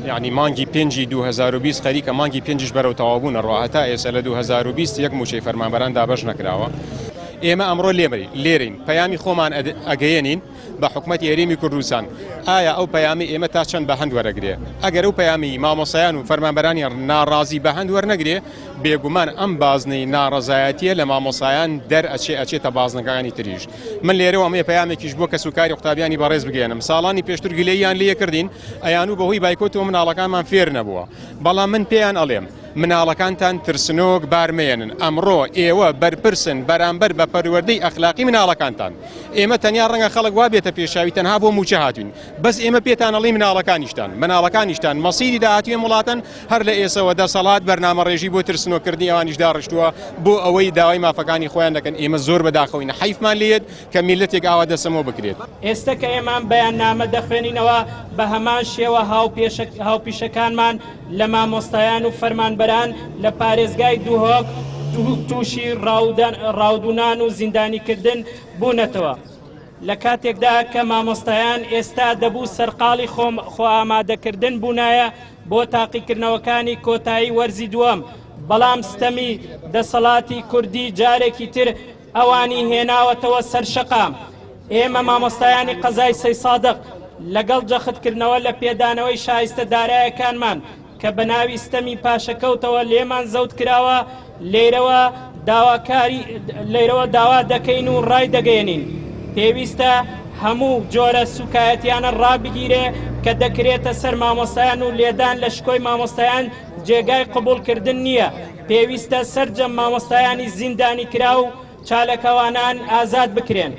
یانی مانگی پێنجی 2020 خەریکە مانگی پێنجیش بەرەو تەواوبوون ئەڕوا هەتا ئێستا لە 2020 یەک مووچەی فەرمانبەران دابەش نەکراوە. ئێمە ئەمڕۆ لێرەین پەیامی خۆمان ئەگەیەنین بە حکومەتی هەرێمی کوردستان ئایا ئەو پەیامی ئێمە تا چەند بە هەند وەرەگرێ ئەگەر ئەو پەیامی مامۆسایان و فەرمانبەرانی ناڕازی بە هەند وەرنەگرێ بێگومان ئەم بازنەی ناڕەزایەتیە لە مامۆسایان دەر ئەچێ ئەچێتە بازنەکانی تریش من لێرەوە ئەمەیە پەیامێکیش بۆ کەسوکاری قوتابیانی بەڕێز بگەیەنم ساڵانی پێشتر گلەییان لێ کردین ئەیانوو بەهۆی بایکۆتەوە مناڵەکانمان فێر نەبووە بەڵام من پێیان ئەڵێم مناڵەکانتان ترسنۆک بار مەیەنن ئەمڕۆ ئێوە بەرپرسن بەرامبەر بە پەروەردەی ئەخلاقی مناڵەکانتان ئێمە تەنیا ڕەنگە خەڵک وا بێتە پێشاوی تەنها بۆ موچە هاتوین بەس ئێمە پێتان ئەڵێین مناڵەکانیشتان مناڵەکانیشتان مەسیری داهاتوی ئەم وڵاتەن هەر لە ئێسەوە دەسەڵات بەرنامەڕێژی بۆ ترسنۆککردنی ئەوانیش داڕشتووە بۆ ئەوەی داوای مافەکانی خۆیان دەکەن ئێمە زۆر بەداخەوەین حەیفمان لێیەت کە میللەتێک ئاوا دەسەمۆ بکرێت. ئێستە کە ئێمە ئەم بەیاننامە دەخوێنینەوە بە هەمان شێوە هاوپیشەکانمان لە مامۆستایان و فەرمانبەران لە پارێزگای دهۆک تووشی ڕاودونان و زیندانیکردن بوونەتەوە. لە کاتێکدا کە مامۆستایان ئێستا دەبوو سەرقاڵی خۆئامادەکردن بوونایە بۆ تاقیکردنەوەکانی کۆتایی وەرزی دووەم، بەڵام ستەمی دەسەڵاتی کوردی جارێکی تر ئەوانی هێناوەتەوە سەر شەقام. ئێمە مامۆستایانی قەزای سەیسادق لەگەڵ جەختکردنەوە لە پێدانەوەی شایستە دارایەکانمان کە بە ناوی ستەمی پاشەکەوتەوە لێمان زەوت کراوە، لێرەوە داواکاری لێرەوە داوا دەکەین و ڕایدەگەیەنین پێویستە هەموو جۆرە سوکایەتیانە ڕابگیرێ کە دەکرێتە سەر مامۆستایان و لێدان لە شکۆی مامۆستایان جێگای قبوڵکردن نییە پێویستە سەرجەم مامۆستایانی زیندانی کراو چالەکەوانان ئازاد بکرێن.